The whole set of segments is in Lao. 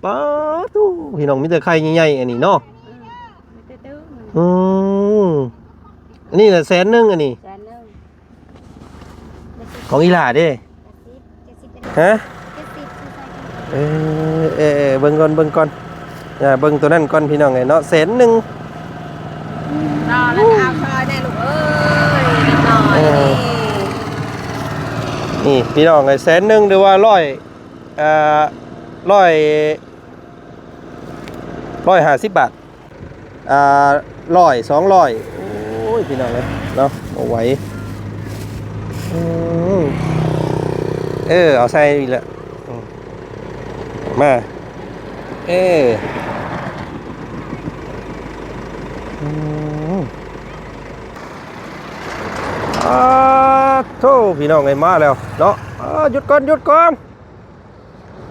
ປາດໂທ້ ພີ່ນ້ອງ ມີແຕ່ໄຂ່ໃຫຍ່ໆ ອັນນີ້ເນາະ. ອືມ ມີແຕ່ຕື່ມ ອືມ ອັນນີ້ລະແສນໜຶ່ງ ອັນນີ້ ແສນໜຶ່ງ ຂອງອີ່ຫຼ້າເດ້. ເຈັດສິບ ເຈັດສິບ ຮະ ເຈັດສິບ ເອີ ເອີ ເອີ ເບິ່ງກ່ອນ ເບິ່ງກ່ອນ ອ່າ ເບິ່ງໂຕນັ້ນກ່ອນ ພີ່ນ້ອງເອີຍເນາະ ແສນໜຶ່ງ. ລໍແລ້ວ ເອົາຊ່ອຍແດ່ລູກເອີຍ ເດັກນ້ອຍ ເອີ ນີ້ ນີ້ ພີ່ນ້ອງເອີຍ ແສນໜຶ່ງ ຫຼືວ່າຮ້ອຍ ອ່າ ຮ້ອຍ ຮ້ອຍຫ້າສິບບາດ ອ່າ ຮ້ອຍ ສອງຮ້ອຍ ໂອ້ຍ ພີ່ນ້ອງເອີຍເນາະ ບໍ່ໄຫວ. ອືມ ເອີ ເອົາໃສ່ອີກແລ້ວ ອືມ ມາ ເອີ ອືມ ອາໂທ້ ພີ່ນ້ອງເອີຍ ມາແລ້ວເນາະ. ເອີ ຢຸດກ່ອນ ຢຸດກ່ອນ.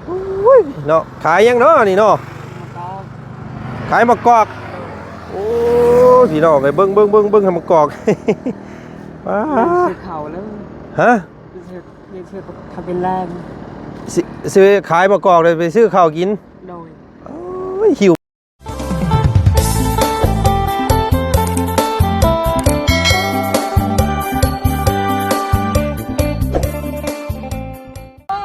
ໂອ້ຍ ເນາະ ຂາຍຫຍັງເນາະນີ້ເນາະ? ໝາກກອກ ຂາຍໝາກກອກ. ໂອ້ຍ ພີ່ນ້ອງເອີຍ ເບິ່ງ ເບິ່ງ ເບິ່ງ ເບິ່ງ ໝາກກອກ ປາດ ຊື້ເຂົ້າເລີຍ ຮະ ຊື້ ຊື້ ຖ້າເປັນແລງ ຊື້ ຊື້ ຂາຍໝາກກອກເລີຍ ໄປຊື້ເຂົ້າກິນ. ໂດຍ ໂອ້ຍ ຫິວ. ໂອ້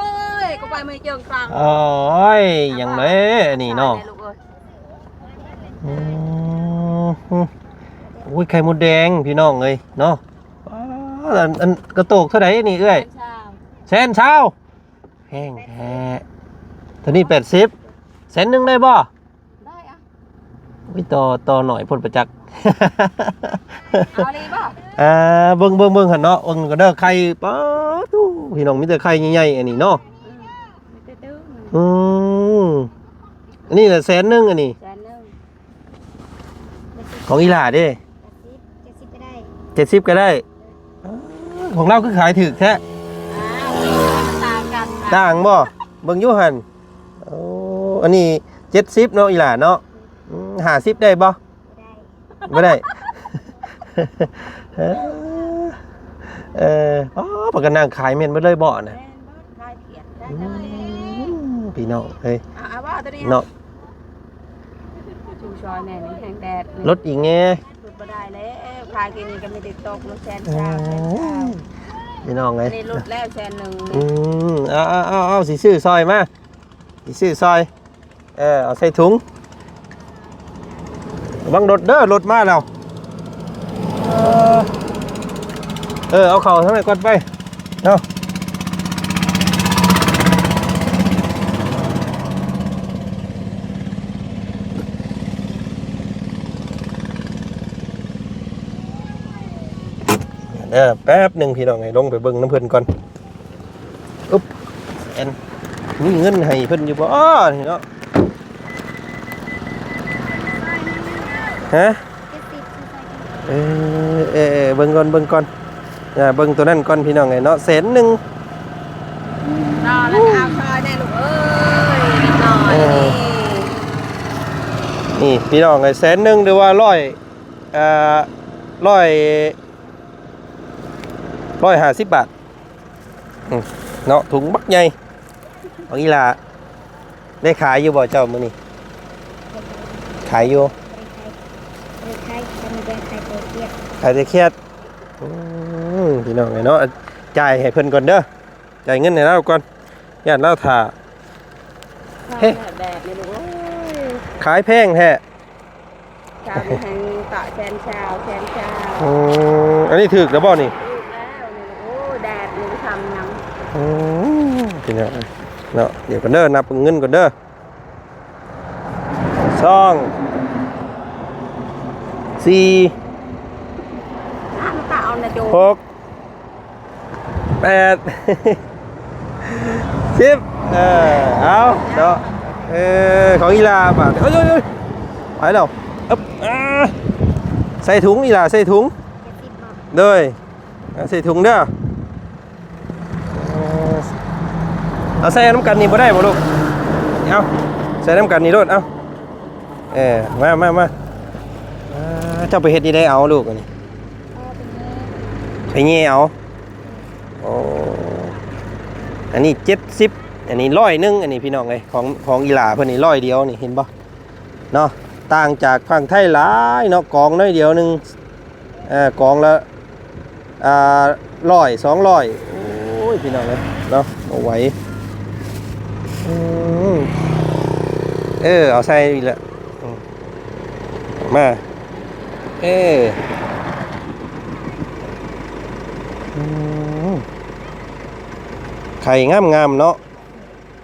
ຍ ກໍໄປເມືອງເຈີງຕຣັງ ໂອ້ຍ ຫຍັງເດ້ອັນນີ້ເນາະ ສາຍແດ່ລູກເອີຍ ອືມ ໂອ້ຍ ໄຂ່ມົດແດງ ພີ່ນ້ອງເອີຍເນາະ. ອໍ ອັນ ອັນກະໂຕກເທົ່າໃດນີ້ເອື້ອຍ? ແສນຊາວ ແສນຊາວ ແພງແທ້ ໂຕນີ້ແປດສິບ ແສນໜຶ່ງໄດ້ບໍ່? ໄດ້ອະ ໂອ້ຍ ຕໍ່ ຕໍ່ໜ້ອຍໂພດປະຈັກ ເອົາອີ່ຫຼີບໍ່? ອ່າ ເບິ່ງ ເບິ່ງ ເບິ່ງຫັ້ນເນາະ ເບິ່ງກໍເດີ ໄຂ່ ປາດໂທ້ ພີ່ນ້ອງ ມີແຕ່ໄຂ່ໃຫຍ່ໆ ອັນນີ້ເນາະ ອືມ ມີແຕ່ຕື່ມ ອືມ ອັນນີ້ລະແສນໜຶ່ງ ອັນນີ້ ແສນໜຶ່ງ ຂອງອີ່ຫຼ້າເດ້ ເຈັດສິບ ເຈັດສິບກໍໄດ້ ເຈັດສິບກໍໄດ້. ຂອງລາວຄືຂາຍຖືກແທ້? ອ້າວ ມັນຕ່າງກັນ ຕ່າງບໍ່? ເບິ່ງຢູ່ຫັ້ນ ໂອ້ ອັນນີ້ເຈັດສິບເນາະ ອີ່ຫຼ້າເນາະ ອືມ ຫ້າສິບໄດ້ບໍ່? ບໍ່ໄດ້ ບໍ່ໄດ້ ເອີ ເອີ ອໍ ປາກກະນັງຂາຍແມ່ນເບິດເລີຍບໍ່ນະ? ແມ່ນເບິດ ຂາຍຂຽດ ຂາຍເລີຍ ອືມ ພີ່ນ້ອງເອີຍ ເອົາ ເອົາບໍ່ໂຕນີ້ ເນາະ ຊູຊ່ອຍແດ່ນີ້ ແຮງແດດນີ້ ລົດອີກແດ່ ລົດບໍ່ໄດ້ແລ້ວ ຂາຍກິນນີ້ກໍມີແຕ່ຕົກລົດແສນຊາວ ແສນຊາວ ພີ່ນ້ອງເອີຍ ອັນນີ້ລົດແລ້ວແສນໜຶ່ງ ອືມ ເອົາ ເອົາ ເອົາ ເອົາ ຊິຊື້ຊ່ອຍມາ ຊິຊື້ຊ່ອຍ ເອີ ເອົາໃສ່ຖົງ ລະວັງລົດເດີ ລົດມາແລ້ວ ເອີ ເອີ ເອົາເຂົ້າທາງນັ້ນກ່ອນໄປເນາະ ເດີ ແປັບໜຶ່ງ ພີ່ນ້ອງ ໃຫ້ລົງໄປເບິ່ງນຳເພິ່ນກ່ອນ. ອຶບ ແອນ ມີເງິນໃຫ້ເພິ່ນຢູ່ບໍ່ນີ້ເນາະ? ຮະ? ເອີ ເອີ ເບິ່ງກ່ອນ ເບິ່ງກ່ອນ ອ່າ ເບິ່ງໂຕນັ້ນກ່ອນ ພີ່ນ້ອງເອີຍເນາະ ແສນໜຶ່ງ ລໍແລ້ວ ເອົາຊ່ອຍແດ່ລູກເອີຍ ເດັກນ້ອຍ ເອີ ນີ້ ນີ້ ພີ່ນ້ອງເອີຍ ແສນໜຶ່ງ ຫຼືວ່າຮ້ອຍ ເອີ ຮ້ອຍ ຮ້ອຍຫ້າສິບບາດ ອືມ ເນາະ ຖົງບັກໃຫຍ່ ຂອງອີ່ຫຼ້າ ໄດ້ຂາຍຢູ່ບໍ່ເຈົ້າມື້ນີ້? ຂາຍຢູ່ ບໍ່ໄດ້ຂາຍ ບໍ່ໄດ້ຂາຍ ມີແຕ່ຂາຍແຕ່ຂຽດ ຂາຍແຕ່ຂຽດ ອືມ ພີ່ນ້ອງເອີຍເນາະ ຈ່າຍໃຫ້ເພິ່ນກ່ອນເດີ ຈ່າຍເງິນໃຫ້ລາວກ່ອນ ຢ້ານລາວຖ້າ ເຮີ້ຍ ແດດນີ້ລູກເອີຍ ຂາຍແພງແທ້ ຊາວນີ້ແຮງປະແສນຊາວ ແສນຊາວ ອືມ ອັນນີ້ຖືກແລ້ວບໍ່ນີ້? ຖືກແລ້ວນີ້ ໂອ້ ແດດນີ້ທຳນຳ ອືມ ພີ່ນ້ອງເນາະ ດຽວກ່ອນເດີ ນັບເງິນກ່ອນເດີ ສອງ ສີ່ ຫ້າ ຕາເອົານະໂຈ ຫົກ ແປດ ສິບ ເອີ ເອົາເນາະ ເອີ ຂອງອີ່ຫຼ້າບາດ ໂອ້ຍ ໂອ້ຍ ໂອ້ຍ ໄປແລ້ວ ອຶບ ອ່າ ໃສ່ຖົງ ອີ່ຫຼ້າ ໃສ່ຖົງ ເຈັດສິບເນາະ ໂດຍ ໃສ່ຖົງເດີ ເອີ ເອົາໃສ່ນຳກັນນີ້ບໍ່ໄດ້ບໍ່ລູກ? ເອົາໃສ່ນຳກັນນີ້ໂລດ ເອົາ ເອີ ມາ ມາ ມາ ອ່າ ເຈົ້າໄປເຮັດນີ້ໄດ້ເອົາລູກ ອັນນີ້ ເອົາໄປແຍ່ ໄປແຍ່ເອົາ ໂອ້ ອັນນີ້ເຈັດສິບ ອັນນີ້ຮ້ອຍໜຶ່ງ ອັນນີ້ພີ່ນ້ອງເອີຍ ຂອງ ຂອງອີ່ຫຼ້າເພິ່ນນີ້ຮ້ອຍດຽວນີ້ ເຫັນບໍ່ເນາະ? ຕ່າງຈາກຝັ່ງໄທຫຼາຍເນາະ ກອງໜ້ອຍດຽວໜຶ່ງ ເອີ ກອງລະ ອ່າ ຮ້ອຍ ສອງຮ້ອຍ ໂອ້ຍ ພີ່ນ້ອງເອີຍເນາະ ບໍ່ໄຫວ ອືມ ເອີ ເອົາໃສ່ອີກແລ້ວ ອືມ ມາ ເອີ ອືມ ໄຂ່ງາມໆເນາະ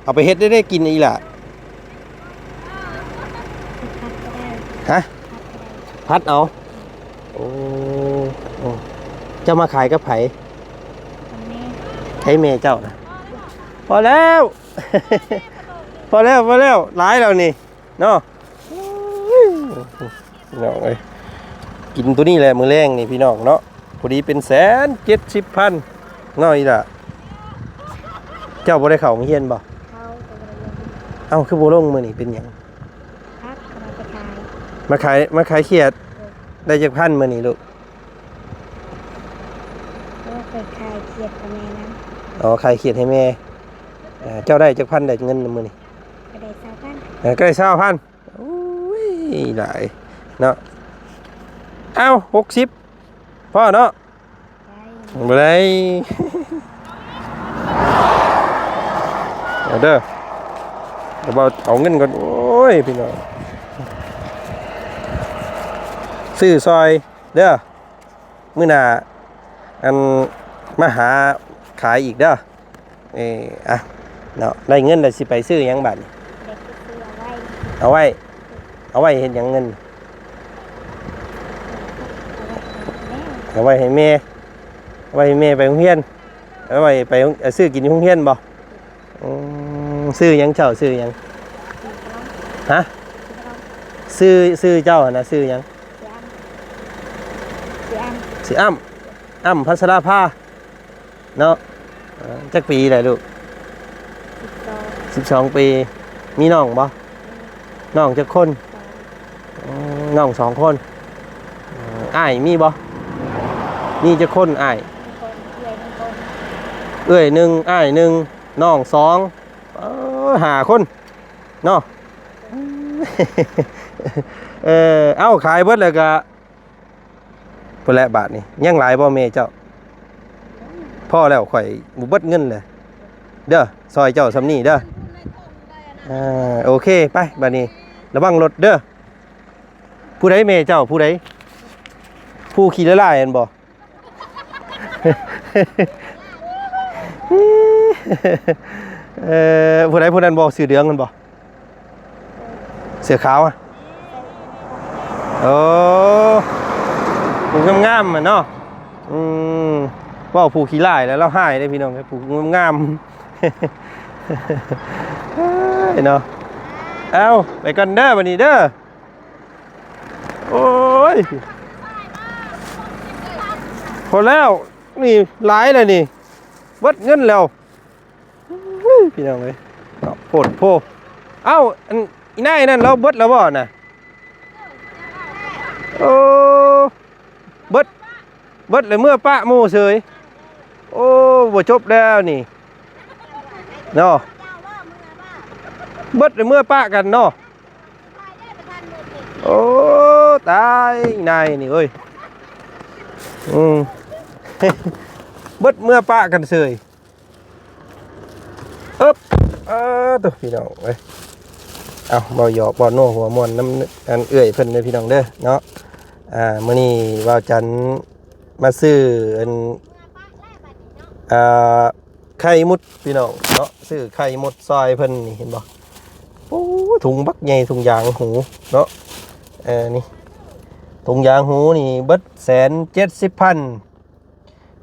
ເອົາໄປເຮັດໄດ້ ໄດ້ກິນອີ່ຫຼ້າ ພັດກໍໄດ້ ຮະ ພັດກໍໄດ້ ພັດເອົາ ໂອ້ ໂອ້ ເຈົ້າມາຂາຍກັບໃຜ? ກັບແມ່ ໃຜແມ່ເຈົ້ານະ? ພໍແລ້ວ ພໍແລ້ວ ພໍແລ້ວ ຫຼາຍແລ້ວນີ້ເນາະ ພີ່ນ້ອງເອີຍ ກິນໂຕນີ້ແຫຼະມື້ແລງນີ້ພີ່ນ້ອງເນາະ ພໍດີເປັນແສນເຈັດສິບພັນເນາະ ອີ່ຫຼ້າ ເຈົ້າບໍ່ໄດ້ເຂົ້າໂຮງຮຽນບໍ່? ເຂົ້າ ແຕ່ບໍ່ໄດ້ລົງ ເອົ້າ ຄືບໍ່ລົງມື້ນີ້ ເປັນຫຍັງ? ພັກ ເອົາໄປຂາຍ ມາຂາຍ ມາຂາຍຂຽດ ໂດຍ ໄດ້ຈັກພັນມື້ນີ້ລູກ? ເອົາໄປຂາຍຂຽດໃຫ້ແມ່ນຳ ອໍ ຂາຍຂຽດໃຫ້ແມ່ ເອີ ເຈົ້າໄດ້ຈັກພັນ ໄດ້ເງິນມື້ນີ້? ກໍໄດ້ຊາວພັນ ເອີ ກໍໄດ້ຊາວພັນ ໂອ້ຍ ຫຼາຍເນາະ ເອົ້າ ຫົກສິບ ພໍເນາະ ໄດ້ ບໍ່ໄດ້ ເອົາເດີ ດຽວເອົາເງິນກ່ອນ ໂອ້ຍ ພີ່ນ້ອງ ຊື້ຊ່ອຍເດີ ມື້ໜ້າ ອັນ ມາຫາຂາຍອີກເດີ ເອີ ອະ ເນາະ ໄດ້ເງິນແລ້ວຊິໄປຊື້ຫຍັງບາດນີ້? ເອົາໄວ້ ເອົາໄວ້ເຮັດຫຍັງເງິນ? ເອົາໄວ້ໃຫ້ແມ່ ເອົາໄວ້ໃຫ້ແມ່ໄປໂຮງຮຽນ ເອົາໄວ້ໄປ ເອົາ ຊື້ກິນຢູ່ໂຮງຮຽນບໍ່? ອືມ ຊື່ຫຍັງເຈົ້າ? ຊື່ຫຍັງ? ຮະ? ຊື່ ຊື່ເຈົ້າຫັ້ນນະ ຊື່ຫຍັງ? ຊື່ອ້ຳ ອ້ຳ ພັດສະລາພາ ເນາະ ເອີ ຈັກປີແລ້ວລູກ? ສິບສອງ ສິບສອງປີ ມີນ້ອງບໍ່? ມີ ນ້ອງຈັກຄົນ? ສອງ ອືມ ນ້ອງສອງຄົນ ເອີ ອ້າຍມີບໍ່? ມີ ມີຈັກຄົນອ້າຍ? ໜຶ່ງຄົນ ເອື້ອຍໜຶ່ງຄົນ ເອື້ອຍໜຶ່ງ ອ້າຍໜຶ່ງ ນ້ອງສອງ ເອີ ຫ້າຄົນເນາະ ເອີ ເອົ້າ ຂາຍເບິດແລ້ວກະ ພຸ້ນແຫຼະບາດນີ້ ຍັງຫຼາຍບໍ່ແມ່ເຈົ້າ? ພໍແລ້ວ ຂ້ອຍບໍ່ເບິດເງິນແຫຼະເດີ ຊ່ອຍເຈົ້າສ່ຳນີ້ເດີ ເອີ ໂອເຄ ໄປ ບາດນີ້ລະວັງລົດເດີ ຜູ້ໃດແມ່ເຈົ້າ? ຜູ້ໃດ? ຜູ້ຂີ້ລະລາຍຫັ້ນບໍ່? ເອີ ຜູ້ໃດຜູ້ນັ້ນບໍ່? ເສື້ອເຫຼືອງຫັ້ນບໍ່? ເສື້ອຂາວອະ? ໂອ້ ຜູ້ງາມໆຫັ້ນເນາະ ອືມ ເວົ້າຜູ້ຂີ້ລາຍແລ້ວລາວຮ້າຍເດ້ພີ່ນ້ອງ ຜູ້ງາມໆ ເອີຍເນາະ ເອົ້າ ໄປກ່ອນເດີບັດນີ້ເດີ ໂອ້ຍ ພໍແລ້ວ ນີ້ຫຼາຍແລ້ວນີ້ ເບິດເງິນແລ້ວ ພີ່ນ້ອງເອີຍ ເນາະ ໂພດໂພ ເອົ້າ ອັນ ອີນາຍນັ້ນລາວເບິດແລ້ວບໍ່ນະ? ໂອ້ ເບິດ ເບິດແລ້ວເມືອປະໝູ່ເສີຍ ໂອ້ ບໍ່ຈົບແລ້ວນີ້ເນາະ ເບິດແລ້ວເມືອປະກັນເນາະ ໂອ້ ຕາຍນາຍນີ້ເອີຍ ອືມ ເບິດເມືອປະກັນເສີຍ ເອີບ ເອີ ໂທ້ ພີ່ນ້ອງເອີຍ ເອົ້າ ເວົ້າຫຍອກເວົ້ານົວຫົວມ່ວນນຳ ອັນ ເອື້ອຍເພິ່ນເດີພີ່ນ້ອງເດີເນາະ ອ່າ ມື້ນີ້ບ່າວຈັນມາຊື້ ອັນ ອ່າ ໄຂ່ມຸດພີ່ນ້ອງເນາະ ຊື້ໄຂ່ມຸດຊ່ອຍເພິ່ນນີ້ ເຫັນບໍ່ ໂອ້ ຖົງບັກໃຫຍ່ ຖົງຢາງຫູເນາະ ເອີ ນີ້ ຖົງຢາງຫູນີ້ເບິດແສນເຈັດສິບພັນ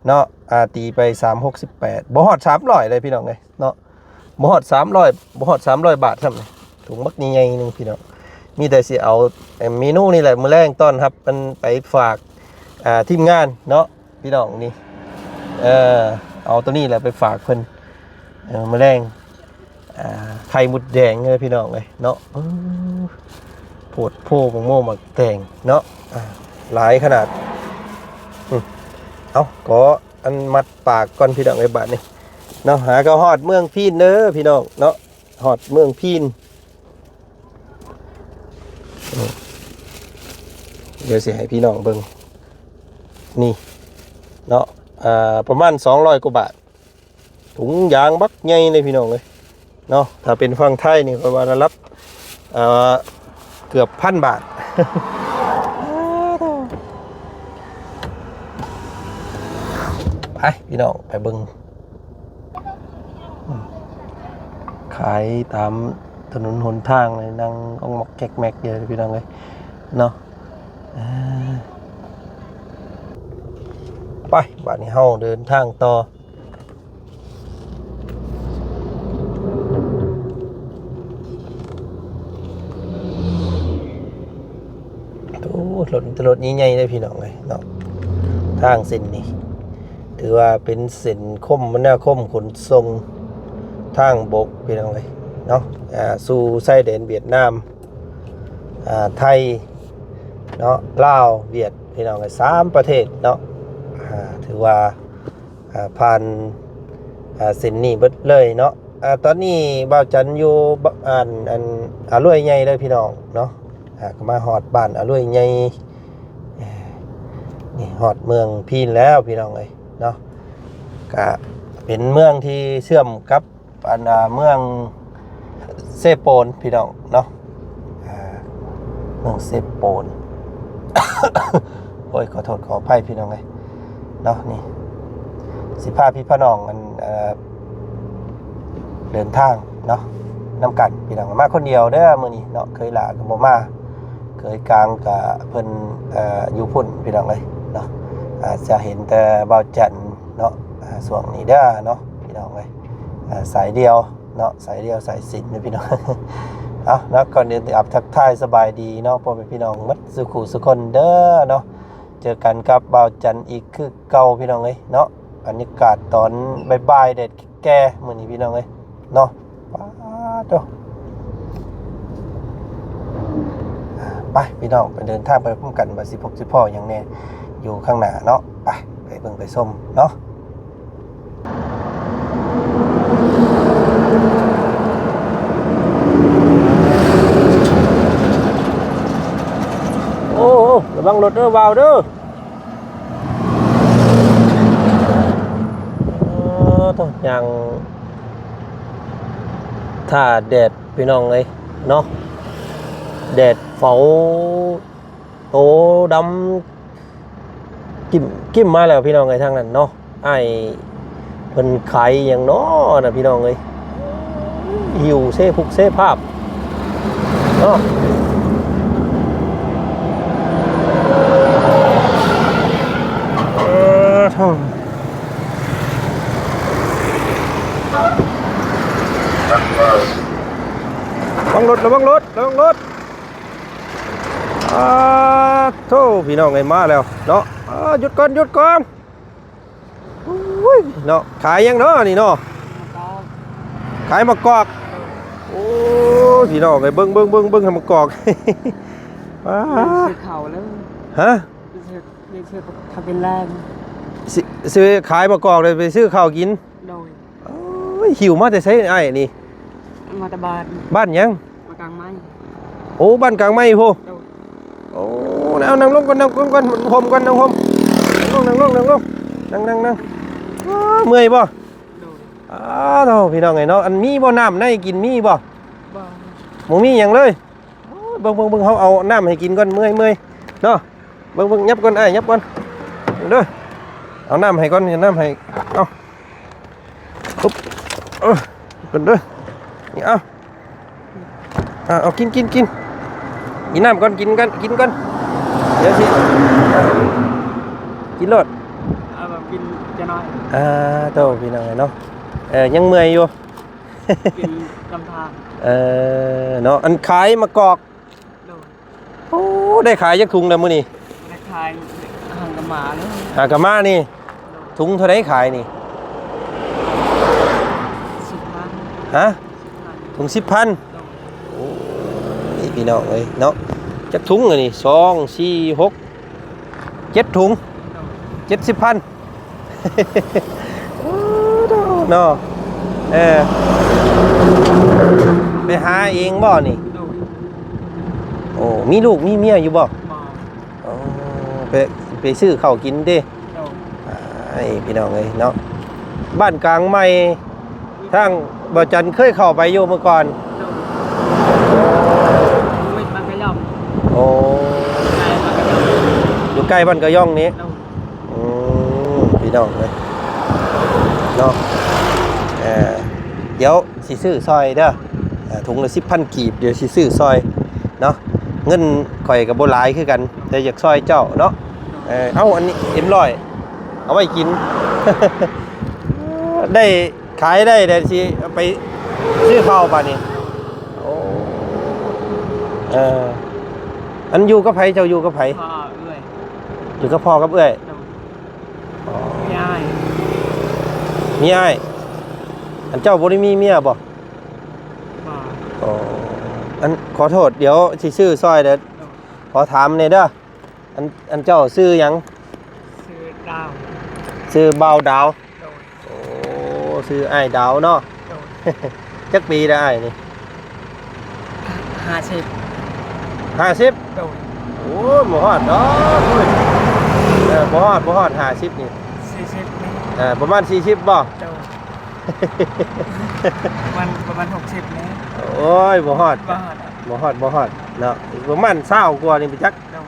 ເນາະ ອາ ຕີໄປສາມຫົກສິບແປດ ບໍ່ຮອດສາມຮ້ອຍເລີຍພີ່ນ້ອງເອີຍເນາະ ບໍ່ຮອດສາມຮ້ອຍ ບໍ່ຮອດສາມຮ້ອຍບາດຊ້ຳ ຖົງບັກໃຫຍ່ໆໜຶ່ງພີ່ນ້ອງ ມີແຕ່ຊິເອົາ ເອີ ເມນູນີ້ແຫຼະ ມື້ແລງຕ້ອນຮັບ ອັນ ໄປຝາກ ອ່າ ທີມງານເນາະ ພີ່ນ້ອງນີ້ ເອີ ເອົາໂຕນີ້ແຫຼະໄປຝາກເພິ່ນ ເອີ ມື້ແລງ ອ່າ ໄຂ່ມົດແດງເດີພີ່ນ້ອງເອີຍເນາະ ເອີ ໂພດໂພ ໝາກໂມໝາກແຕງເນາະ ອ່າ ຫຼາຍຂະໜາດ ອື ເອົາ ຂໍອັນມັດປາກກ່ອນພີ່ນ້ອງເອີຍ ບາດນີ້ ເນາະ ຫາກໍຮອດເມືອງພີນເດີພີ່ນ້ອງເນາະ ຮອດເມືອງພີນ. ເອີ ດຽວຊິໃຫ້ພີ່ນ້ອງເບິ່ງ ນີ້ເນາະ ອ່າ ປະມານສອງຮ້ອຍກວ່າບາດ. ຖົງຢາງບັກໃຫຍ່ເລີຍພີ່ນ້ອງເອີຍເນາະ. ຖ້າເປັນຝັ່ງໄທນີ້ ຂ້ອຍວ່າລະດັບ ເອີ ເກືອບພັນບາດ. ໄປພີ່ນ້ອງ ໄປເບິ່ງ ຂາຍຕາມຖະໜົນຫົນທາງເລີຍ ນັ່ງອອກມອກແກກແມັກຢູ່ພີ່ນ້ອງເອີຍເນາະ. ເອີ ໄປ ບາດນີ້ເຮົາເດີນທາງຕໍ່. ໂອ້ ລົດ ມີແຕ່ລົດໃຫຍ່ໆເດ້ພີ່ນ້ອງເອີຍເນາະ. ທາງເສັ້ນນີ້ຖືວ່າເປັນເສັ້ນຄົມມະນາຄົມຂົນສົ່ງທາງບົກພີ່ນ້ອງເອີຍເນາະ ອ່າ ສູ່ຊາຍແດນຫວຽດນາມ ອ່າ ໄທເນາະ ລາວ ຫວຽດ ພີ່ນ້ອງເອີຍ ສາມປະເທດເນາະ. ອ່າ ຖືວ່າ ອ່າ ຜ່ານ ອ່າ ເສັ້ນນີ້ເບິດເລີຍເນາະ. ອ່າ ຕອນນີ້ບ່າວຈັນຢູ່ ອັນ ອັນ ອາລວຍໃຫຍ່ເດີພີ່ນ້ອງເນາະ. ອ່າ ກໍມາຮອດບ້ານອາລວຍໃຫຍ່ ເອີ ນີ້ຮອດເມືອງພີນແລ້ວພີ່ນ້ອງເອີຍເນາະ. ກະເປັນເມືອງທີ່ເຊື່ອມກັບ ອັນ ອ່າ ເມືອງເຊໂປນພີ່ນ້ອງເນາະ ອ່າ ເມືອງເຊໂປນ. ໂອ້ຍ ຂໍໂທດຂໍອະໄພພີ່ນ້ອງເອີຍເນາະ. ນີ້ຊິພາພີ່ພານ້ອງ ອັນ ເອີ ເດີນທາງເນາະ ນຳກັນພີ່ນ້ອງ. ມາຄົນດຽວເດີມື້ນີ້ເນາະ ເຂີຍຫຼ້າກໍບໍ່ມາ ເຂີຍກາງກໍເພິ່ນ ເອີ ຢູ່ພຸ້ນພີ່ນ້ອງເອີຍເນາະ. ອາດຈະເຫັນແຕ່ບ່າວຈັນເນາະ ອ່າ ຊ່ວງນີ້ເດີເນາະພີ່ນ້ອງເອີຍ ອ່າ ສາຍດຽວເນາະ ສາຍດຽວສາຍສິນເດີພີ່ນ້ອງ. ເອົາເນາະ ກ່ອນອື່ນກໍທັກທາຍສະບາຍດີເນາະ ພໍ່ແມ່ພີ່ນ້ອງໝົດສູ່ຄູ່ສູ່ຄົນເດີເນາະ. ເຈີກັນກັບບ່າວຈັນອີກຄືເກົ່າພີ່ນ້ອງເອີຍເນາະ. ບັນຍາກາດຕອນບ່າຍໆ ແດດແກ່ໆ ມື້ນີ້ພີ່ນ້ອງເອີຍເນາະ. ປາດໂທ້ ໄປພີ່ນ້ອງ ໄປເດີນທາງໄປພ້ອມກັນ ວ່າຊິພົບຊິພໍ້ຫຍັງແດ່ຢູ່ຂ້າງໜ້າເນາະ. ໄປ ໄປເບິ່ງໄປຊົມເນາະ. ໂອ້ ລະວັງລົດເດີ ວາວເດີ. ເອີ ໂທ້ ຍ່າງຖ້າແດດພີ່ນ້ອງເອີຍເນາະ ແດດເຜົາໂຕດຳ ກິ້ມ ກິ້ມມາແລ້ວພີ່ນ້ອງເອີຍ ທາງນັ້ນເນາະ. ອ້າຍເພິ່ນຂາຍຫຍັງເນາະນະພີ່ນ້ອງເອີຍ ຫິ້ວເຊພຸກເຊພາບເນາະ. ເອີ ລະວັງລົດ ລະວັງລົດ ລະວັງລົດ. ອາ ໂທ້ ພີ່ນ້ອງເອີຍ ມາແລ້ວເນາະ. ອາ ຢຸດກ່ອນ ຢຸດກ່ອນ. ໂອ້ຍ ເນາະ ຂາຍຫຍັງເນາະນີ້ເນາະ? ມະກອກ ຂາຍມະກອກ. ໂອ້ຍ ພີ່ນ້ອງເອີຍ ເບິ່ງ ເບິ່ງ ເບິ່ງ ເບິ່ງໃຫ້ມະກອກ. ປາດ ຊື້ເຂົ້າເລີຍ. ຮະ? ຊື້ ຊື້ ຖ້າເປັນແລງ ຊື້ ຊື້ ຂາຍມະກອກເລີຍ ໄປຊື້ເຂົ້າກິນ. ໂດຍ. ໂອ້ຍ ຫິ້ວມາແຕ່ໃສອ້າຍນີ້? ມາແຕ່ບ້ານ. ບ້ານຫຍັງ? ບ້ານກາງໄມ້. ໂອ້ ບ້ານກາງໄມ້ພຸ້ນ. ໂດຍ. ໂອ້ ເອົາ ນັ່ງລົງກ່ອນ ນັ່ງລົງກ່ອນ ຫົ່ມກ່ອນ ນັ່ງຫົ່ມ ນັ່ງລົງ ນັ່ງລົງ ນັ່ງລົງ ນັ່ງ ນັ່ງ ນັ່ງ. ອ້າ ເມື່ອຍບໍ່? ໂດຍ. ອ້າ ໂທ້ ພີ່ນ້ອງເອີຍເນາະ ອັນ ມີບໍ່ ນ້ຳໃນກິນ ມີບໍ່? ບໍ່ ບໍ່ມີຫຍັງເລີຍ. ໂອ້ຍ ເບິ່ງ ເບິ່ງ ເບິ່ງ ເຮົາເອົານ້ຳໃຫ້ກິນກ່ອນ ເມື່ອຍ ເມື່ອຍເນາະ. ເບິ່ງ ເບິ່ງ ຫຍັບກ່ອນ ອ້າຍ ຫຍັບກ່ອນເດີ ເອົານ້ຳໃຫ້ກ່ອນ ເອົານ້ຳໃຫ້ ເອົາ ປຸບ ເອີ ກ່ອນເດີ ນີ້ ເອົາ ອ່າ ເອົາ ກິນ ກິນ ກິນ ກິນນ້ຳກ່ອນ ກິນກ່ອນ ກິນກ່ອນ ດຽວຊິ ກິນໂລດ ເອົາ ກິນຈະໜ້ອຍ. ອ່າ ໂທ້ ພີ່ນ້ອງເອີຍເນາະ ເອີ ຍັງເມື່ອຍຢູ່ ກິນນຳທາງ ເອີ ເນາະ ອັນຂາຍມະກອກ. ໂດຍ. ໂອ້ ໄດ້ຂາຍຈັກຖົງແລ້ວມື້ນີ້? ໄດ້ຂາຍຫາກະມາເລີຍ ຫາກະມານີ້. ໂດຍ. ຖົງເທົ່າໃດຂາຍນີ້? ສິບພັນ. ຮະ? ສິບພັນ. ຖົງສິບພັນ. ໂດຍ. ໂອ້ຍ ພີ່ນ້ອງເອີຍເນາະ ຈັກຖົງອັນນີ້? ສອງ ສີ່ ຫົກ ເຈັດຖົງ. ໂດຍ. ເຈັດສິບພັນ. ໂອ້ ໂທ້ ເນາະ ເອີ ໄປຫາເອງບໍ່ນີ້? ໂດຍ ໂອ້ ມີລູກມີເມຍຢູ່ບໍ່? ບໍ່ ອໍ ໄປ ໄປຊື້ເຂົ້າກິນຕິ? ໂດຍ ອ້າຍ ພີ່ນ້ອງເອີຍເນາະ ບ້ານກາງໃໝ່ ທາງບ່າວຈັນເຄີຍເຂົ້າໄປຢູ່ເມື່ອກ່ອນ? ໂດຍ ເວດມັນກະຍ່ອມ ໂອ້ ໃກ້ບ້ານກະຍ່ອມ ຢູ່ໃກ້ບ້ານກະຍ່ອມນີ້ ໂດຍ ອືມ ພີ່ນ້ອງເອີຍເນາະ ເອີ ດຽວຊິຊື້ຊ່ອຍເດີ ເອີ ຖົງລະສິບພັນກີບ ດຽວຊິຊື້ຊ່ອຍເນາະ ເງິນຂ້ອຍກະບໍ່ຫຼາຍຄືກັນ ແຕ່ຢາກຊ່ອຍເຈົ້າເນາະ ເອີ ເອົາ ອັນນີ້ເອັມຮ້ອຍ ເອົາໄວ້ກິນ ໄດ້ ຂາຍໄດ້ແລ້ວຊິເອົາໄປຊື້ເຂົ້າບາດນີ້ ໂອ້ ເອີ ອັນຢູ່ກັບໃຜ? ເຈົ້າຢູ່ກັບໃຜ? ພໍ່ເອື້ອຍ ຢູ່ກັບພໍ່ກັບເອື້ອຍ ໂດຍ ອໍ ມີອ້າຍ ມີອ້າຍ ອັນເຈົ້າບໍ່ໄດ້ມີເມຍບໍ່? ບໍ່ ອໍ ອັນ ຂໍໂທດ ດຽວຊິຊື້ຊ່ອຍເດີ ໂດຍ ຂໍຖາມແດ່ເດີ ອັນ ອັນເຈົ້າຊື່ຫຍັງ? ຊື່ດາວ ຊື່ບ່າວດາວ ໂດຍ ໂອ້ ຊື່ອ້າຍດາວເນາະ ໂດຍ ຈັກປີແລ້ວອ້າຍນີ້? ຫ້າສິບ ຫ້າສິບ ໂດຍ ໂອ້ ບໍ່ຮອດດອກ ເອີ ບໍ່ຮອດ ບໍ່ຮອດຫ້າສິບນີ້ ສີ່ສິບນີ້ ເອີ ປະມານສີ່ສິບບໍ່? ໂດຍ ປະມານ ປະມານຫົກສິບນີ້ ໂອ້ຍ ບໍ່ຮອດ ບໍ່ຮອດ ບໍ່ຮອດ ບໍ່ຮອດເນາະ ປະມານຊາວກວ່ານີ້ໄປຈັກ ໂດຍ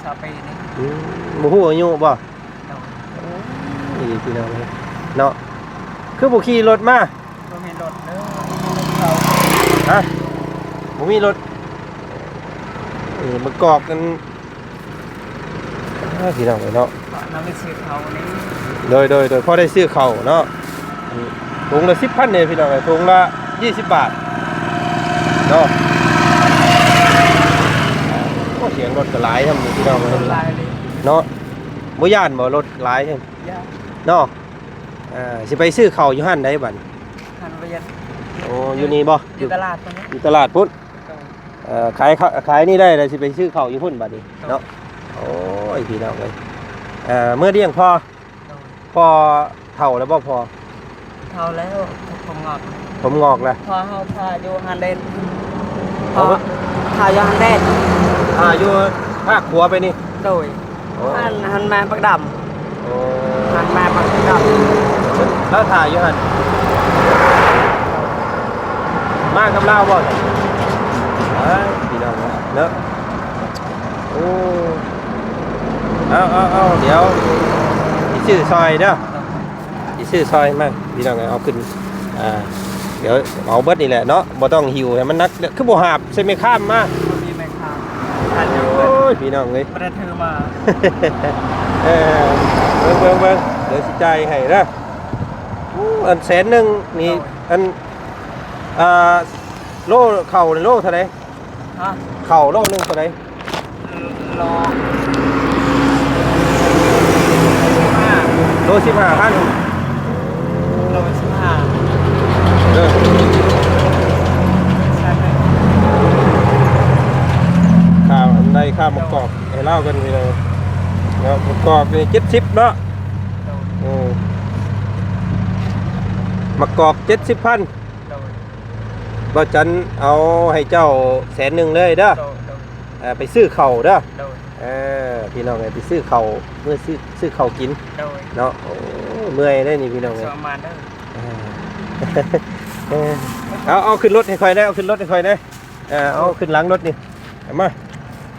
ຊາວປີນີ້ ອືມ ບໍ່ຮູ້ອາຍຸບໍ່? ໂດຍ ໂອ້ຍ ພີ່ນ້ອງເອີຍເນາະ ຄືບໍ່ຂີ່ລົດມາ? ບໍ່ມີລົດເດີ ບໍ່ມີລົດເຂົາ ຮະ ບໍ່ມີລົດ ເອີ ມາກອກກັນ ເອີ ພີ່ນ້ອງເອີຍເນາະ ພໍນຳໄປຊື້ເຂົ້ານີ້ ໂດຍ ໂດຍ ໂດຍ ພໍໄດ້ຊື້ເຂົ້າເນາະ ອືມ ຖົງລະສິບພັນເດ້ພີ່ນ້ອງເອີຍ ຖົງລະຊາວບາດເນາະ ໂອ້ ສຽງລົດກະຫຼາຍນຳພີ່ນ້ອງເອີຍ ຫຼາຍເລີຍ ເນາະ ບໍ່ຢ້ານບໍ່ລົດຫຼາຍ? ຢ້ານ ເນາະ ເອີ ຊິໄປຊື້ເຂົ້າຢູ່ຮ້ານໃດບາດນີ້? ຮ້ານວຽນ ໂອ້ ຢູ່ນີ້ບໍ່? ຢູ່ຕະຫຼາດພຸ້ນ ຢູ່ຕະຫຼາດພຸ້ນ ເອີ ຂາຍ ຂາຍນີ້ໄດ້ແລ້ວຊິໄປຊື້ເຂົ້າຢູ່ພຸ້ນບາດນີ້ເນາະ ໂອ້ຍ ພີ່ນ້ອງເອີຍ ເອີ ເມືອລ້ຽງພໍ່ ໂດຍ ພໍ່ເຖົ້າແລ້ວບໍ່ພໍ່? ເຖົ້າແລ້ວ ຜົມງອກ ຜົມງອກແລ້ວ ພໍ່ເຮົາພາຢູ່ຫັ້ນເດ ພໍ່ພາຢູ່ຫັ້ນເດ ອ່າ ຢູ່ພາກຂົວໄປນີ້ ໂດຍ ໂອ້ ຫັ້ນ ຫັ້ນແມ່ນປາກດຳ ໂອ້ ຫັ້ນແມ່ນປາກດຳ ລາວຖ້າຢູ່ຫັ້ນ ມາກັບລາວບໍ່? ເອີຍ ພີ່ນ້ອງເນາະ ໂອ້ ເອົາ ເອົາ ເອົາ ດຽວຊິຊື້ຊ່ອຍເດີ ຊິຊື້ຊ່ອຍມາ ພີ່ນ້ອງເອີຍ ເອົາຂຶ້ນ ອ່າ ດຽວເອົາເບິດນີ້ແຫຼະເນາະ ບໍ່ຕ້ອງຫິ້ວໃຫ້ມັນໜັກ ຄືບໍ່ຫາບໃສ່ແມ່ຄ້າມມາ ບໍ່ມີແມ່ຄ້າມ ໂອ້ຍ ພີ່ນ້ອງເອີຍ ບໍ່ໄດ້ຖືມາ ເອີ ເບິ່ງ ເບິ່ງ ເບິ່ງ ດຽວຊິຈ່າຍໃຫ້ເດີ ໂອ້ ອັນແສນໜຶ່ງນີ້ ໂດຍ ອັນ ອ່າ ໂລ ເຂົ້ານີ້ໂລເທົ່າໃດ? ຮະ? ເຂົ້າໂລໜຶ່ງເທົ່າໃດ? ໂລ ໂລສິບຫ້າພັນ ໂລສິບຫ້າ ເອີ ຄ່າອັນໃດ ຄ່າໝາກກອກໃຫ້ລາວກັນ ພີ່ນ້ອງເນາະ ໝາກກອກນີ້ເຈັດສິບເນາະ ໂດຍ ເອີ ໝາກກອກເຈັດສິບພັນ ໂດຍ ບ່າວຈັນເອົາໃຫ້ເຈົ້າແສນໜຶ່ງເລີຍເດີ ໂດຍ ໂດຍ ເອີ ໄປຊື້ເຂົ້າເດີ ໂດຍ ເອີ ພີ່ນ້ອງເອີຍ ໄປຊື້ເຂົ້າ ເມືອຊື້ ຊື້ເຂົ້າກິນ ໂດຍ ເນາະ ໂອ້ ເມື່ອຍເດ້ນີ້ ພີ່ນ້ອງເອີຍ ສວຍມາເດີ ເອີ ເອີ ເອົາ ເອົາຂຶ້ນລົດໃຫ້ຂ້ອຍແດ່ ເອົາຂຶ້ນລົດໃຫ້ຂ້ອຍແດ່ ເອີ ເອົາຂຶ້ນຫຼັງລົດນີ້ ເອົາມາ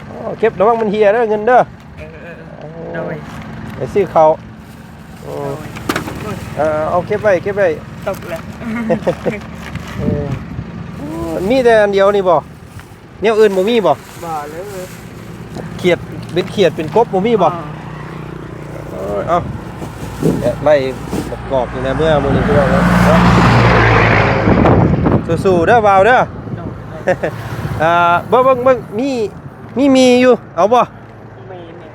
ໂອ້ ເກັບ ລະວັງມັນເຫຍເດີ ເງິນເດີ ເອີ ເອີ ເອີ ໂດຍ ໄປຊື້ເຂົ້າ ໂອ້ ໂດຍ ເອີ ເອົາເກັບໄວ້ ເກັບໄວ້ ຕົກແລ້ວ ເອີ ໂອ້ ມີແຕ່ອັນດຽວນີ້ບໍ່? ແນວອື່ນບໍ່ມີບໍ່? ບໍ່ເລີຍ ຂຽດ ເປັນຂຽດເປັນກົບບໍ່ມີບໍ່? ອໍ ເອີ ເອົາ ແບບໄມ້ປະກອບນີ້ນະ ເມື່ອມື້ນີ້ພີ່ນ້ອງເນາະ ສູ້ໆເດີບ່າວເດີ ໂດຍ ອ່າ ເບິ່ງ ເບິ່ງ ເບິ່ງ ມີ ມີໝີ່ຢູ່ ເອົາບໍ່? ມີ ມີ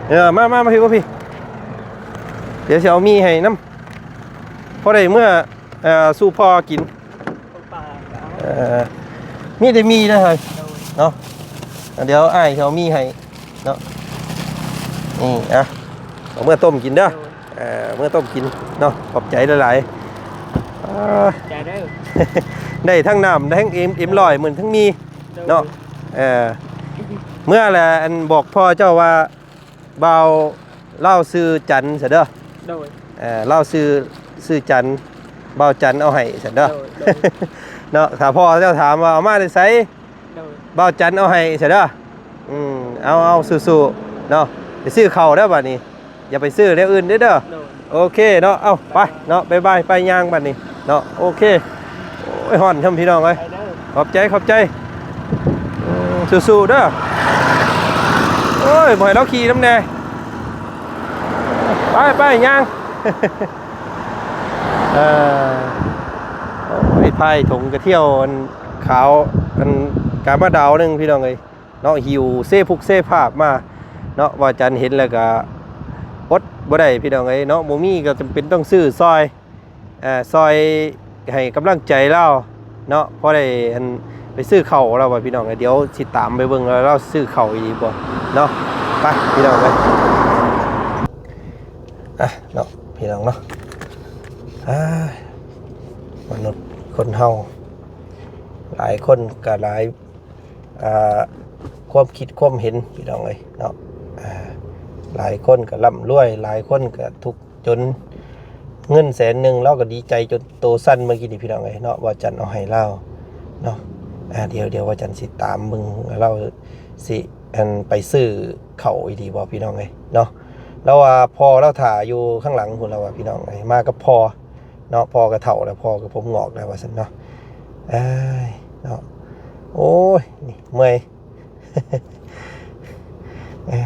ເອີ ມາ ມາ ມາ ມາ ມາ ມາ ມາ ມາ ມາ ມາ ມາ ມາ ມາ ເອີ ມີແຕ່ໝີ່ເດີເຮີ້ຍ ໂດຍ ເນາະ ດຽວອ້າຍຊິເອົາໝີ່ໃຫ້ເນາະ ນີ້ ອ່ະ ເອົາເມືອຕົ້ມກິນເດີ ໂດຍ ເອີ ເມືອຕົ້ມກິນເນາະ ຂອບໃຈຫຼາຍ ອ່າ ໃຈເດີ ໄດ້ທັງນ້ຳ ໄດ້ທັງເອັມ ເອັມຮ້ອຍ ມື້ທັງມີ ໂດຍ ເນາະ ເອີ ເມື່ອລະ ອັນ ບອກພໍ່ເຈົ້າວ່າ ບ່າວລາວຊື່ຈັນຊະເດີ ໂດຍ ເອີ ລາວຊື່ ຊື່ຈັນ ບ່າວຈັນເອົາໃຫ້ຊະເດີ ໂດຍ ໂດຍ ເນາະ ຖ້າພໍ່ເຈົ້າຖາມວ່າເອົາມາແຕ່ໃສ ໂດຍ ບ່າວຈັນເອົາໃຫ້ຊະເດີ ອືມ ເອົາ ເອົາ ສູ້ໆ ເນາະ ໄປຊື້ເຂົ້າເດີບາດນີ້ ຢ່າໄປຊື້ແນວອື່ນເດີ ໂດຍ ໂອເຄເນາະ ເອົ້າ ໄປເນາະ ບາຍບາຍ ໄປຍ່າງບາດນີ້ເນາະ ໂອເຄ ໂອ້ຍ ຮ້ອນຊ່ຳພີ່ນ້ອງເອີຍ ໄປເດີ ຂອບໃຈ ຂອບໃຈ ອືມ ສູ້ໆ ເດີ ໂອ້ຍ ບໍ່ໃຫ້ລາວຂີ່ນຳແດ່ ໄປ ໄປ ຍ່າງ ເອີ ໂອ້ຍ ພາຍຖົງກະທ່ຽວ ອັນ ຂາວ ອັນ ກາມະດາວໜຶ່ງ ພີ່ນ້ອງເອີຍ ເນາະ ຫິ້ວເຊພຸກເຊພາບມາເນາະ ບ່າວຈັນເຫັນແລ້ວກະອົດບໍ່ໄດ້ພີ່ນ້ອງເອີຍເນາະ ບໍ່ມີກໍຈຳເປັນຕ້ອງຊື້ຊ່ອຍ ເອີ ຊ່ອຍໃຫ້ກຳລັງໃຈລາວເນາະ ພໍໄດ້ ອັນ ໄປຊື້ເຂົ້າລາວວ່າພີ່ນ້ອງເອີຍ ດຽວຊິຕາມໄປເບິ່ງວ່າລາວຊື້ເຂົ້າອີ່ຫຼີບໍ່ເນາະ ໄປພີ່ນ້ອງເອີຍ ອ່ະເນາະ ພີ່ນ້ອງເນາະ ອ່າ ມະນຸດຄົນເຮົາ ຫຼາຍຄົນກໍຫຼາຍ ອ່າ ຄວາມຄິດຄວາມເຫັນພີ່ນ້ອງເອີຍເນາະ ອ່າ ຫຼາຍຄົນກໍລ່ຳລວຍ ຫຼາຍຄົນກໍທຸກຈົນ ເງິນແສນໜຶ່ງ ລາວກໍດີໃຈຈົນໂຕສັ່ນເມື່ອກີ້ນີ້ພີ່ນ້ອງເອີຍເນາະ ບ່າວຈັນເອົາໃຫ້ລາວເນາະ ອ່າ ດຽວ ດຽວບ່າວຈັນຊິຕາມເບິ່ງວ່າລາວຊິ ອັນ ໄປຊື້ເຂົ້າອີ່ຫຼີບໍ່ພີ່ນ້ອງເອີຍເນາະ ລາວວ່າພໍ່ລາວຖ້າຢູ່ຂ້າງຫຼັງພຸ້ນ ລາວວ່າພີ່ນ້ອງເອີຍ ມາກັບພໍ່ ເນາະ ພໍ່ກໍເຖົ້າແລ້ວ ພໍ່ກໍຜົມງອກແລ້ວວ່າຊັ້ນເນາະ ເອີຍ ເນາະ ໂອ້ຍ ນີ້ເມື່ອຍ ເອີ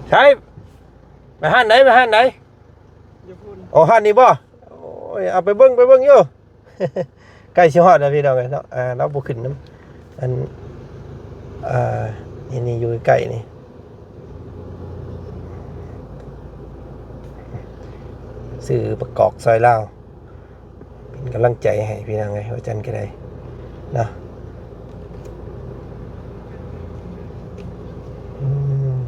ໃສ ໄປຮ້ານໃດ ໄປຮ້ານໃດ ຢູ່ພຸ້ນ ໂອ້ ຮ້ານນີ້ບໍ່ ໂອ້ຍ ເອົາໄປເບິ່ງ ໄປເບິ່ງຢູ່ ໃກ້ຊິຮອດແລ້ວພີ່ນ້ອງເອີຍເນາະ ອ່າ ລາວບໍ່ຂຶ້ນນຳ ອັນ ອ່າ ນີ້ ນີ້ຢູ່ໃກ້ໆນີ້ ຊື້ປະກອບຊ່ອຍລາວ ເປັນກຳລັງໃຈໃຫ້ພີ່ນ້ອງເອີຍ ວ່າຈັ່ງກໍໄດ້ເນາະ ອືມ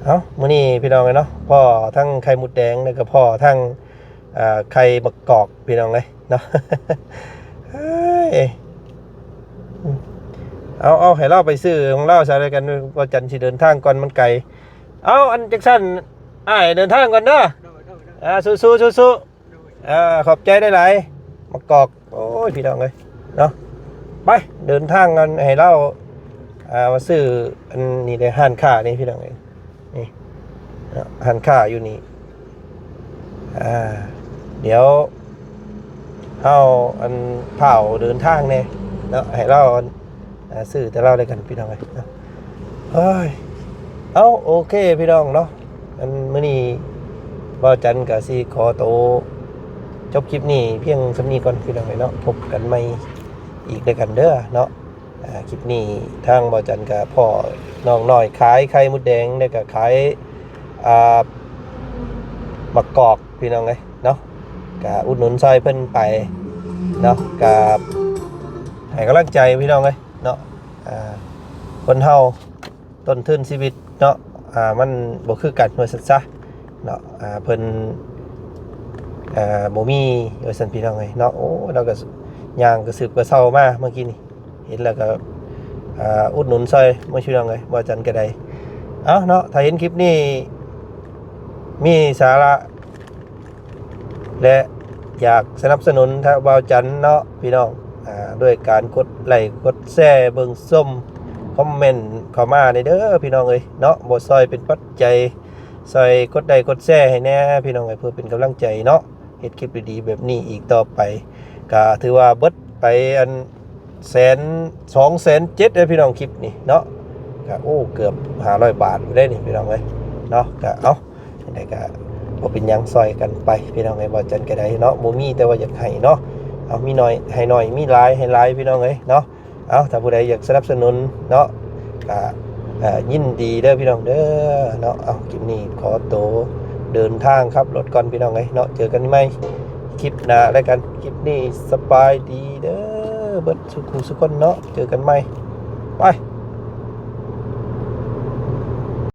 ເອົ້າ ມື້ນີ້ພີ່ນ້ອງເອີຍເນາະ ພໍ້ທັງໄຂ່ມົດແດງ ແລ້ວກໍພໍ້ທັງ ອ່າ ໄຂ່ມະກອກພີ່ນ້ອງເອີຍເນາະ ເອີຍ ເອົາ ເອົາ ໃຫ້ລາວໄປຊື້ຂອງລາວຊະ ແລ້ວກັນ ວ່າຈັນຊິເດີນທາງກ່ອນ ມັນໄກ ເອົາ ອັນ ຈັ່ງຊັ້ນ ອ້າຍເດີນທາງກ່ອນເດີ ອ່າ ສູ້ໆ ສູ້ໆ ອ່າ ຂອບໃຈຫຼາຍໆ ມະກອກ ໂອ້ຍ ພີ່ນ້ອງເອີຍເນາະ ໄປ ເດີນທາງກັນ ໃຫ້ລາວ ອ່າ ມາຊື້ ອັນນີ້ເດ້ ຮ້ານຄ້ານີ້ ພີ່ນ້ອງເອີຍ ນີ້ເນາະ ຮ້ານຄ້າຢູ່ນີ້ ອ່າ ດຽວເຮົາ ອັນ ພ້າວເດີນທາງແດ່ເນາະ ໃຫ້ລາວ ອັນ ອ່າ ຊື້ແຕ່ລາວແລ້ວກັນ ພີ່ນ້ອງເອີຍເນາະ ເອີຍ ເອົ້າ ໂອເຄ ພີ່ນ້ອງເນາະ ອັນ ມື້ນີ້ບ່າວຈັນກໍຊິຂໍໂຕຈົບຄລິບນີ້ພຽງສ່ຳນີ້ກ່ອນ ພີ່ນ້ອງເອີຍເນາະ ພົບກັນໃໝ່ອີກແລ້ວກັນເດີເນາະ ອ່າ ຄລິບນີ້ທາງບ່າວຈັນກະພໍ້ນ້ອງນ້ອຍຂາຍໄຂ່ມົດແດງ ແລ້ວກະຂາຍ ອ່າ ໝາກກອກ ພີ່ນ້ອງເອີຍເນາະ ກະອຸດໜູນຊ່ອຍເພິ່ນໄປເນາະ ກະໃຫ້ກຳລັງໃຈ ພີ່ນ້ອງເອີຍເນາະ ອ່າ ຄົນເຮົາ ຕົ້ນທຶນຊີວິດເນາະ ອ່າ ມັນບໍ່ຄືກັນວ່າຊັ້ນຊະເນາະ ອ່າ ເພິ່ນ ເອີ ບໍ່ມີວ່າຊັ້ນ ພີ່ນ້ອງເອີຍເນາະ ໂອ້ ລາວກໍຍ່າງກະຊຶບກະເຊົາມາເມື່ອກີ້ນີ້ ເຫັນແລ້ວກໍ ອ່າ ອຸດໜູນຊ່ອຍ ເມື່ອ ພີ່ນ້ອງເອີຍ ວ່າຈັ່ງກໍໄດ້ ເອົ້າເນາະ ຖ້າເຫັນຄລິບນີ້ມີສາລະ ແລະ ຢາກສະໜັບສະໜູນທາງບ່າວຈັນເນາະ ພີ່ນ້ອງ ອ່າ ດ້ວຍການກົດໄລ້ ກົດແຊ ເບິ່ງຊົມ ຄອມເມັນເຂົ້າມາແດ່ເດີ ພີ່ນ້ອງເອີຍເນາະ ບໍ່ຊ່ອຍເປັນປັດໄຈ ຊ່ອຍກົດໄລ້ ກົດແຊໃຫ້ແດ່ ພີ່ນ້ອງເອີຍ ເພື່ອເປັນກຳລັງໃຈເນາະ ເຮັດຄລິບດີໆແບບນີ້ອີກຕໍ່ໄປ ກະຖືວ່າເບິດໄປ ອັນ ແສນ ສອງແສນເຈັດເດ້ ພີ່ນ້ອງ ຄລິບນີ້ເນາະ ກະ ໂອ້ ເກືອບຫ້າຮ້ອຍບາດໄດ້ນີ້ ພີ່ນ້ອງເອີຍເນາະ ກະ ເອົ້າ ຈັ່ງໃດກໍບໍ່ເປັນຫຍັງ ຊ່ອຍກັນໄປ ພີ່ນ້ອງເອີຍ ບໍ່ຈັ່ງໃດກໍໄດ້ເນາະ ບໍ່ມີແຕ່ວ່າຢາກໃຫ້ເນາະ ເອົາ ມີໜ້ອຍໃຫ້ໜ້ອຍ ມີຫຼາຍໃຫ້ຫຼາຍ ພີ່ນ້ອງເອີຍເນາະ ເອົາ ຖ້າຜູ້ໃດຢາກສະໜັບສະໜູນເນາະ ກໍ ເອີ ຍິນດີເດີ ພີ່ນ້ອງເດີເນາະ ເອົາ ຄລິບນີ້ຂໍໂຕເດີນທາງຂັບລົດກ່ອນ ພີ່ນ້ອງເອີຍເນາະ ເຈີກັນໃໝ່ຄລິບໜ້າແລ້ວກັນ ຄລິບນີ້ສະບາຍດີເດີ ເບິດສູ່ຜູ້ສູ່ຄົນເນາະ ເຈີກັນໃໝ່ ໄປ.